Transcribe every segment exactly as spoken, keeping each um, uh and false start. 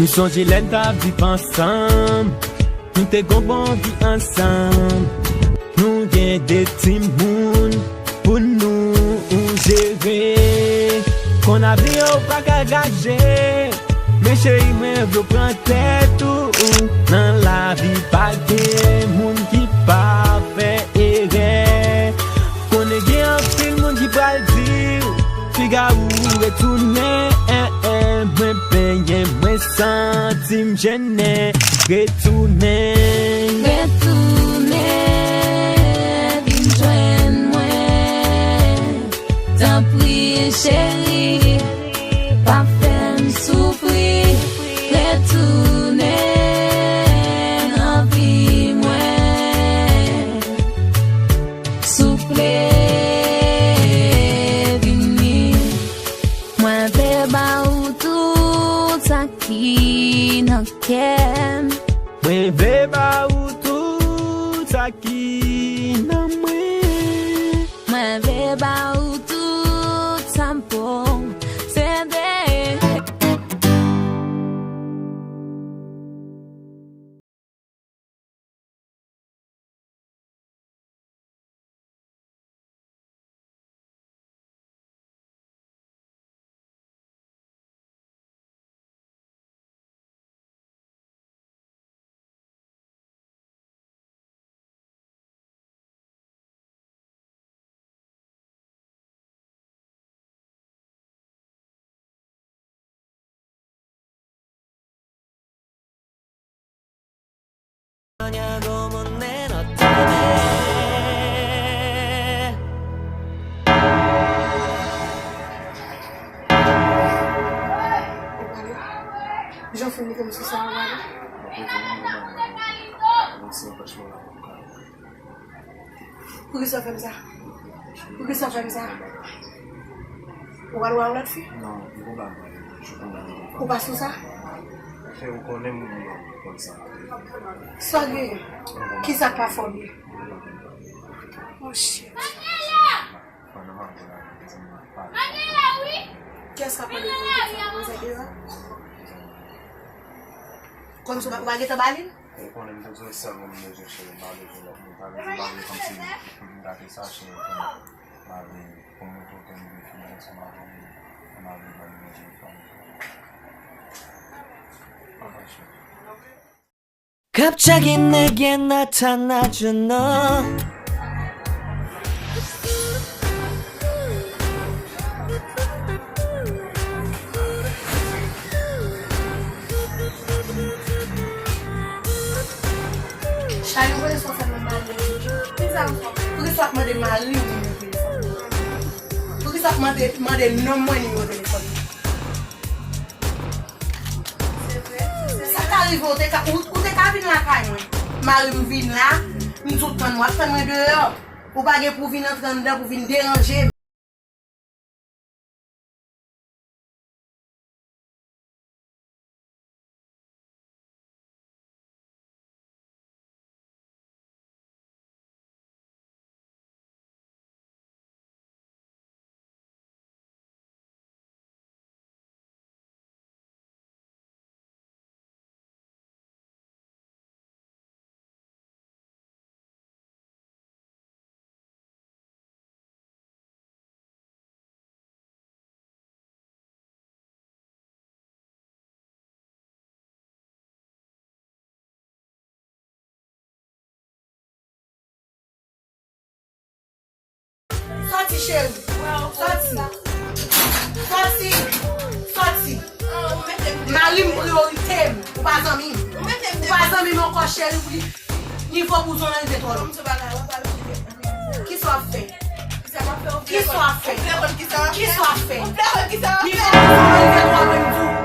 M sonje lè n t ap viv ansanm, nou te gon bon vi ansanm. Nou gen de timoun pou nou jere. Konn avni an ou pa ka gaje, men cheri mwen vle w pran tèt ou. Nan lavi pa gen moun ki pa fè erè. Konnen gen anpil moun ki pral di w, "Figaro retounen." Mwen benyen, mwen santi m jennen. Retounen. Retounen, vin jwenn mwen. Tanpri, cheri, pa fè m soufri. Retounen nan vi mwen. Souple, vini. Mwen vle ba ou tout sa ki nan kè m. Mwen vle ba ou tout sa ki nan mwen. Mwen vle ba ou tout sa m posede. Jan w fin mete m sou sa a, w ale. Poukisa w fè m sa? Poukisa w fè m sa? Ou pral wè yon lòt fi? Non, m gon bagay, m gon bagay. Ou pa sou sa? Fè ou konnen m konn sa. Sa w gen? Kisa k pa fè w byen? Oh shit. Kiyès k ap mande pou w fè sa? Manzè Eva? Kòmsi w pa, w pa gentan ba li l? Ou konnen m toujou sèl mwen m bezwen cheri, m pa bezwen lòt moun. Sa vle di m pa vle kòmsi m gate sa cheri, pou m pa vle pou m montre w ke m gen fidèl ansanm avè w, m pa vle ban li manje fanmi. Anfen cheri. Kapcha gen nèg gen international. Chani, poukisa w fè mwen mari? Poukisa w ap mande mari w nimewo telefòn? Poukisa w ap mande, mande nonm mwen nimewo telefòn? Sa ka rive, ou te ka, ou, ou te ka vin lakay mwen. Mari m vin la, m di w tann mwen, w ap tann mwen deyò. Ou pa gen pou w vin antre anndan, pou w vin deranje m. Sòti, cheri. Sòti. Sòti. Sòti. Mari m priyorite m. Ou pa zanmi m. Ou pa zanmi m ankò, cheri, pou li. Nivo bouzon an rive twò lwen. Kisa w ap fè? Kisa w ap fè? Kisa w ap fè? Nivo bouzon an rive twò lwen, m di w.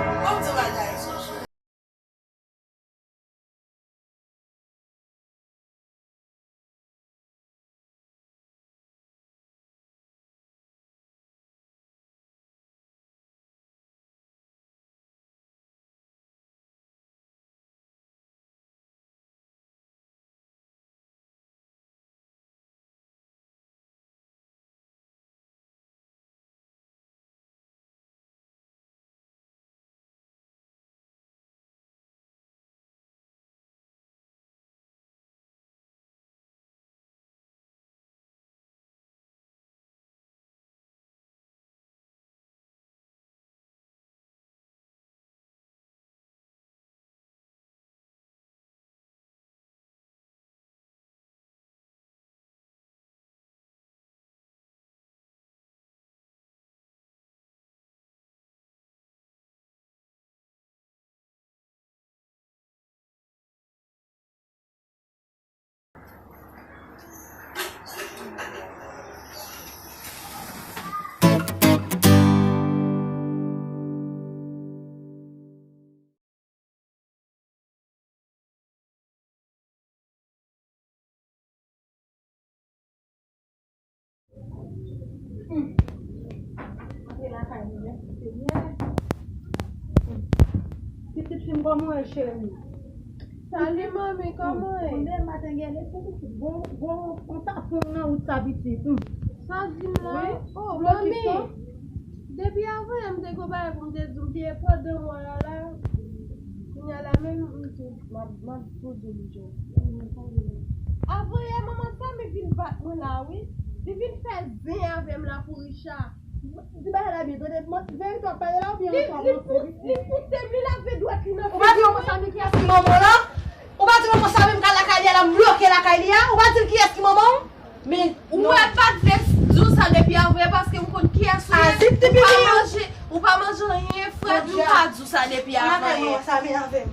Hmm. Antre lakay mwen, mèsi Senyè. Hmm. Pitit fi m, kòman w ye, cheri? Salut, manmi, kòman w ye? Konde maten gen lè, se pitit. Gon, gon, gon tapong nan wout sa, pitit. Hmm. Sa w di m la? Wi. Oh, manmi. Depi avan yè m te gon bagay pou m te di w, byen pandan mwa la la, kounye a la menm m tou, m ap, m ap tou di w jodi. Avan yè manman Samy vin bat mwen la wi. Li vin fè zen avè m la pou Richard. Di bagay la byen, tande, verite w ap pale la oubyen li, li pou, li pouse m, li lave dwèt li nan figi mwen. Ou pa di manman Samy kiyès ki manman w la? Ou pa di manman Samy m ka lakay li a la, m bloke lakay li a? Ou pa di l kiyès ki manman w? Men ou wè, m pa t vle di w sa depi avan yè paske m konn kiyès ou ye. Ou pa manje, ou pa manje anyen frèt, m pa di w sa depi avan yè. Sa vin avè m.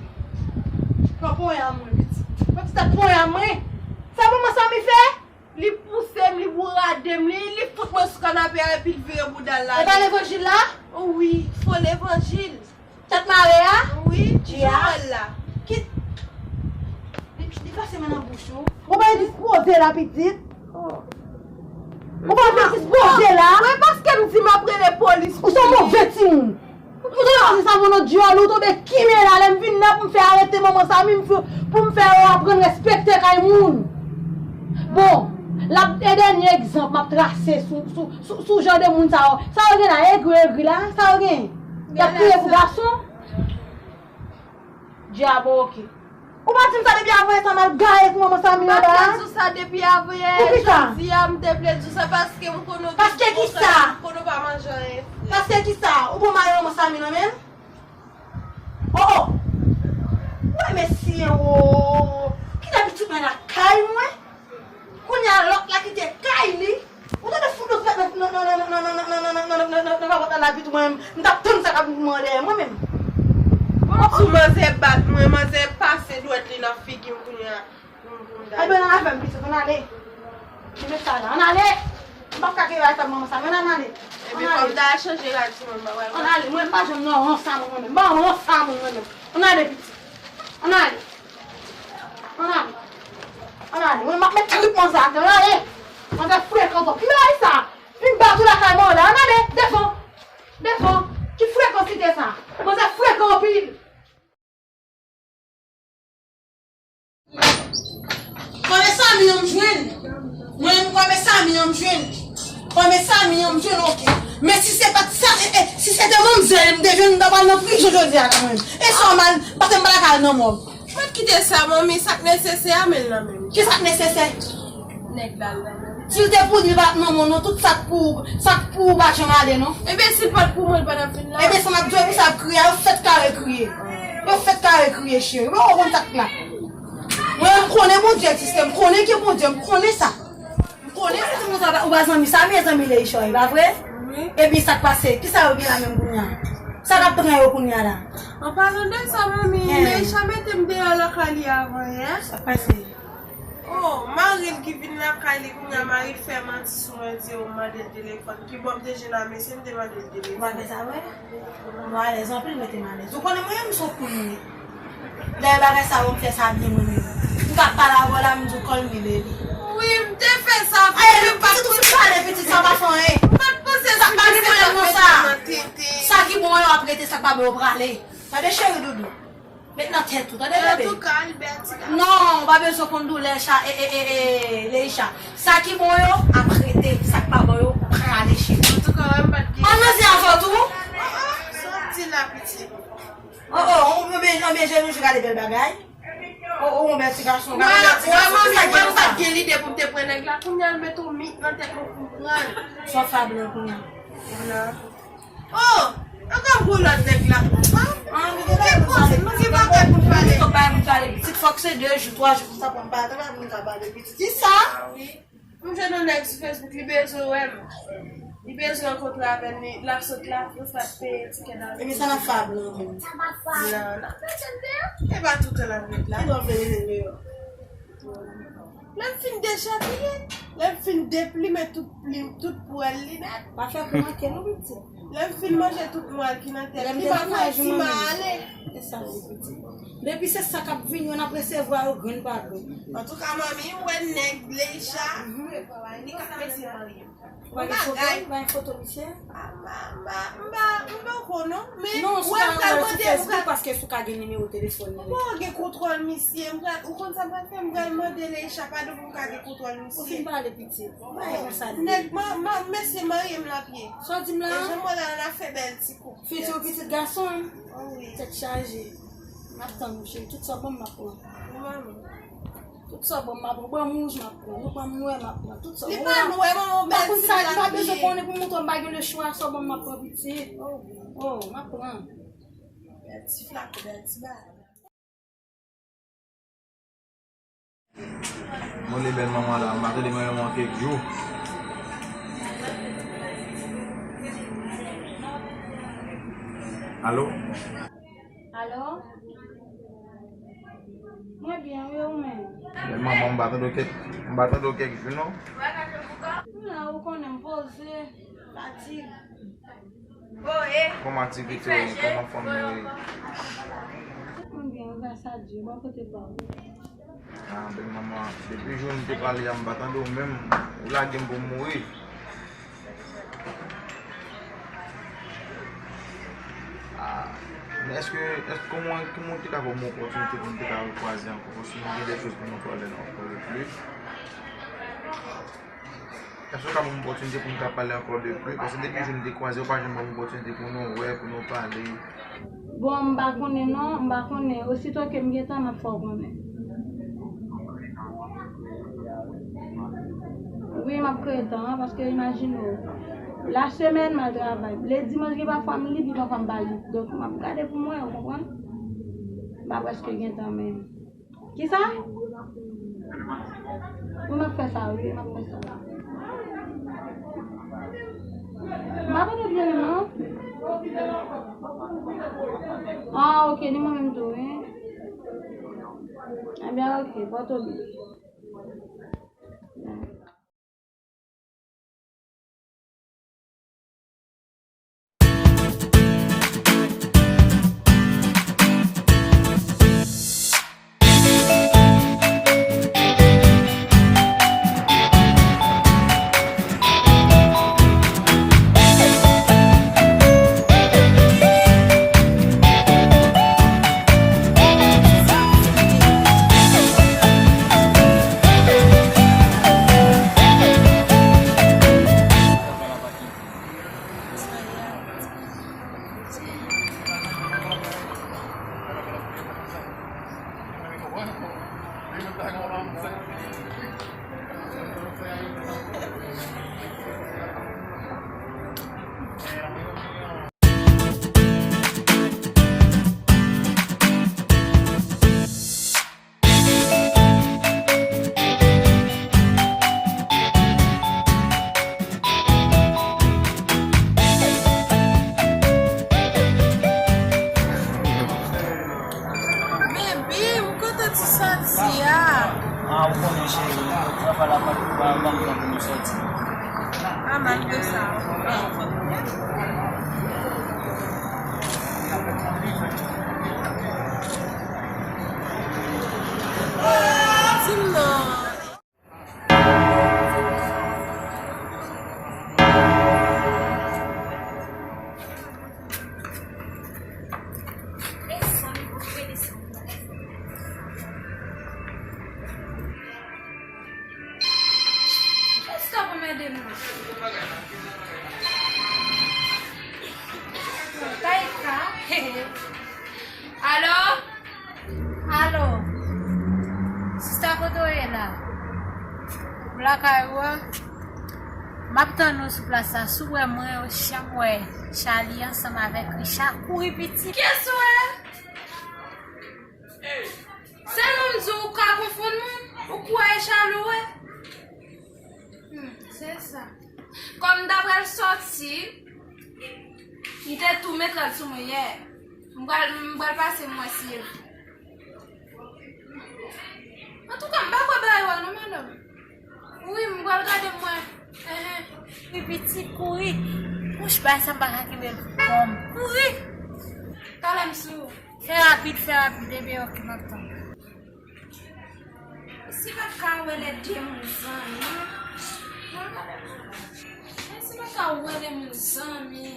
Pran ponya mwen, pitit. Pran ti tèt ponya mwen. Sa manman Samy fè? Li pouse m, li bourade m, li, li fout mwen sou kanape a epi l vire bouda l la. E pa levanjil la? Wi, fo levanjil. Tèt mare a? Wi, Dya. Ki, li, li pase men nan bouch ou. Ou pa dispoze la, pitit. Ou pa dispoze la. Mwen paske m di m ap rele polis. Ou se yon move timoun. Ou tonbe nan sa, mon dyòl, ou tonbe kimen la, lè m vin la pou m fè arete manman Samy, m fè, pou m fè yo aprann respekte kay moun. Bon, la, e dènye egzanp m ap trase sou, sou, sou, sou jan de moun sa yo. Sa yo gen la, egri, egri la, sa yo gen? Y ap kriye pou gason? Dyab, oke. Ou pa di m sa depi avan yè sa m al gaye pou manman Samy anba a? M pa t di w sa depi avan yè, jodi a m te vle di w sa paske m konnen w gen gwo kè, m konnen w pa manje anyen frèt. Paske kisa? Ou pran mari manman Samy nan men l? Oh, oh! Ou renmen siyen, oh! Kite pitit mwen lakay mwen. Kounye a lòt la kite kay li. Ou tande fout nou fèt nan, nan, nan papòt la nan vit mwen, m t ap tann sa k ap vin pou mwen dèyè mwen menm. Bon, sou manzè bat mwen, manzè pase dwèt li nan figi m kounye a. Pou m, pou m dale. Ebyen, ann avè m, pitit, ann ale. Li met sa la, ann ale. M p ap ka kenbe ak manman sa, men ann ale. Ebyen, fò m ta chanje rad sou mwen, m pa pral. Ann ale, mwen m pa janm nan rans a moun mwen menm. M pa nan rans a moun mwen menm. Ann ale, pitit. Ann ale. Ann ale. Ann ale. Mwen, m ap met trip manzè atè. Ann ale. Manzè frekan twòp. Ki bagay sa? Vin bat ou lakay mwen la. Ann ale. Devan. Devan. Ki frekansite sa? Manzè frekan anpil. Kòmè Samy an m jwenn. Mwen menm kòmè Samy an m jwenn. Kòmè Samy an m jwenn, oke. Men si se pa t sa, e, e, si se te manmzèl m te jwenn, m ta pral nan prizon jodi a la mwen menm. E sa w mal, paske m pa ta ka al nan mòg. Mwen kite sa, manmi, sa k nesesè a, men l nan men m. Kisa k nesesè? Nèg la, l nan men m. Si l te pou li, li pa t nan men w non, tout sa k pou, sa k pou ou pa t janm ale non. Ebyen, si l pa t pou mwen, l pa t ap vin la. Ebyen, sa m ap di w, pou sa ap kriye a, yo fèk kare kriye. Yo fèk kare kriye, cheri. Yo konn sa k la. Mwen, m konnen Bondye egziste, m konnen gen Bondye, m konnen sa. M konnen sa. Ou pa zanmi Samy, e zanmi Leisha, e pa vre? Wi. Epi sa k pase? Kisa yo gen la menm kounye a? Sa k ap pran yo kounye a la? An palan de sa, manmi, Leisha mete m deyò lakay li avan yè. Sa k pase? Oh, mari l ki vin lakay li kounye a, mari l fè manti sou mwen, di yo mande l telefòn. Kibò m te jwenn a mesye, m te mande l telefòn. Ou pa fè sa vre? Mwen alèz anpil, mete m alèz. Ou konnen mwen menm m se yon kounye. Dayè bagay sa yo m fè sa byen mwen menm. M ka pale avè w la, m di w call me baby. Wi, m te fè sa vre, men m pa t panse. Pitit, ou fin pale, pitit, sa pa fè anyen. M pa t panse sa pa gen pwoblèm non sa. Sa ki bon yo ap rete, sa k pa bon yo prale. Tande cheri doudou. Met nan tèt ou, tande bebe. Antouka, Albert, ti gason. Non, ou pa bezwen konn doulè cha, e, e, e, e, Leisha. Sa ki bon yo, ap rete. Sa k pa bon yo, prale cheri. Antouka, wè m pa t gen. Ann nan zen avè w tou? Oh, oh, sa w di la, pitit? Oh, oh, ou byen, ou byen jwenn ou gade bèl bagay. Oh, oh, yon bèl ti gason. Wè, wè, manmi, wè, m pa t gen lide pou m te pran nèg la. Kounye a l mete yon mit nan tèt mwen pou m pran l. Sa w fè a blan kounye a? Blan. Oh! Ankò m pou lòt nèg la. Ah, nou gen koze, nou gen bagay pou n pale. Fòk bay moun pale pitit, fòk se de jou, twa jou konsa pou n pale. Tande moun ka pale pitit. Kisa? Ah, wi. M jwenn yon nèg sou Facebook, li bezwen wè m. Li bezwen rankontre avè m, li, l ap sot Lafrans, l ap peye tikè davyon. Epi sa n ap fè a blan menm? Blan, n ap mete l deyò. E pa toutan n ap met la. Ki lè w vle mete l deyò? Lè m fin dechapiye, lè m fin deplimen tout plim, tout pwèl li nèt. Pa fè kou manke non, pitit. Lè m fin manje tout mwèl ki nan tèt li, m ap fè ti ma ale. Se sa m di, pitit. Depi se sa k ap vini, n ap resevwa yo grenn pa grenn. Antouka, manmi, m wè nèg Leisha, li k ap mete marye m. Ou pa gen foto? Ou pa gen foto misye? Ah, ma, ma, m pa, m pa konnen, men non, ou wè, m pral mande, m pral, paske sou ka gen nimewo telefòn li. Bon, gen kontwòl misye, m pral, ou konn sa m pral fè? M pral mande Leisha padon pou m ka gen kontwòl misye. Ou fin pale, pitit. Ou pa gen konsa l ye. Nèg, ma, ma, mesye marye m l ap ye. Sa w di m la? E jan m wè la, l ap fè bèl ti koup. Fiti ou pitit gason? Oh, wi. Tèt chaje. M ap tann ou, cheri. Tout sa w ban m, m ap pran. Wi, manmi. Tout sa w ban m, m ap pran. Ban m wouj, m ap pran. Nou ban m nwè, m ap pran. Tout sa w ban m. Li pa nwè, manman, w bèl ti lapye. M pa konn sa, m pa bezwen konnen pou montre w, m pa gen lechwa, sa w ban m, m ap pran, pitit. Oh, m ap pran. Bèl ti flakon, bèl ti bagay. Mwen, li bèl manman la, m pa tande manman kèk jou. Alo? Alo? Mwen byen, wi, ou menm? Bèl manman, m pa tande w kèk, m pa tande w kèk jou, non. M la, ou konnen m poze, fatig. Kòman aktivite yo ye? Kòman fanmi yo ye? Tout moun byen, gras a Dye. Bò kote pa w? Ah, bèl manman, depi jou n te pale a, m pa tande w menm. Ou lage m pou m mouri. Ah, men èske, èske kòman, kòman w te ka ba m yon opòtinite pou n te ka rekwaze ankò? Paske nou gen de choz pou nou pale ankò de plis. Èske w ka ban m opòtinite pou n ka pale ankò de plis? Paske depi jou n te kwaze, ou pa janm ban m opòtinite pou nou wè, pou nou pale. Bon, m pa konnen non, m pa konnen. Osito ke m gen tan, m ap fè w konnen. Wi, m ap kreye tan an, paske imajine w. Lasemèn, m al travay. Ledimanch, gen pafwa m lib, gen pafwa m pa lib. Donk, m ap gade pou m wè, ou konprann? M pa prèske gen tan menm. Kisa? Wi, m ap fè sa, wi, m ap fè sa. M pa tande byen menm, non. Ah, ok, ni mwen menm tou, wi. Ebyen, ok, pòte w byen. Baby, ou kote ti sòti a? Ah, ou konnen cheri, travay la pa, pa ban m tan pou nou sòti. Ah, malgre sa, ok. Di m non. Èske w ap ede m nan? Taïka. Alo? Alo? Sista, kote w ye la? M lakay ou a? M ap tann ou sou plas la. Si w wè mwen, w janm wè Charlie ansanm avèk Richard, kouri piti. Kiyès ou wè? Se nou m di w ka konfonn moun? Ou kwè e Charlie w wè? Hmm, se sa. Kòm m ta pral sòti, li te tou met rad sou mwen yè. M pral, m pral pase m wè si e vre. Antouka, m pa kwè bagay ou a non, madanm. Wi, m pral gade m wè. Enhen. Wi, pitit, kouri. Wouch, bagay sa m pa ka kenbe l pou kò m. Kouri! Talè m sou ou. Fè rapid, fè rapid, ebyen, oke, m ap tann. Si m pa ka wè lè de moun zanmi. Si m pa ka wè lè moun zanmi.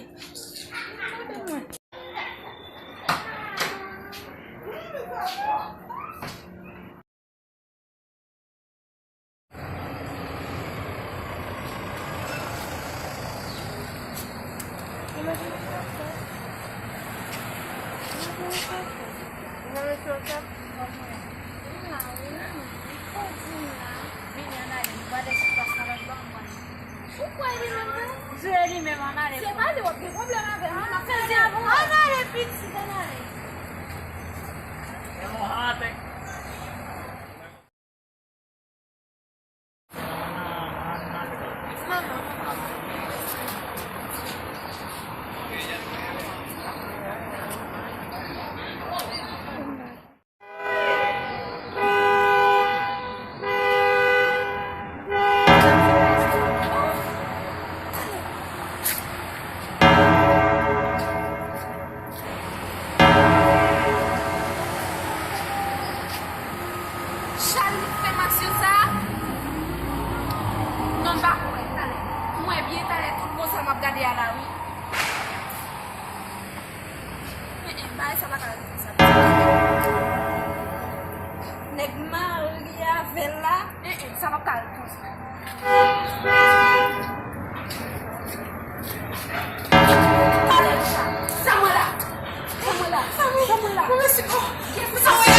Ou kwè li menm vre? Jwe li menm, ann ale. Se pa li w ap gen pwoblèm avè l, non, m ap fè l avè w. Ann ale, pitit, ann ale. Chal li fè masyon sa. Non, m pa kwè talè. M wè byen talè tout bon sa m ap gade a la wi. Enhen, bagay sa pa ka ret konsa. Nèg marye avè l la. Enhen, sa pa ka ret konsa. Talè sa. Samuela. Samuela. Samuela. Samuela. Samuela.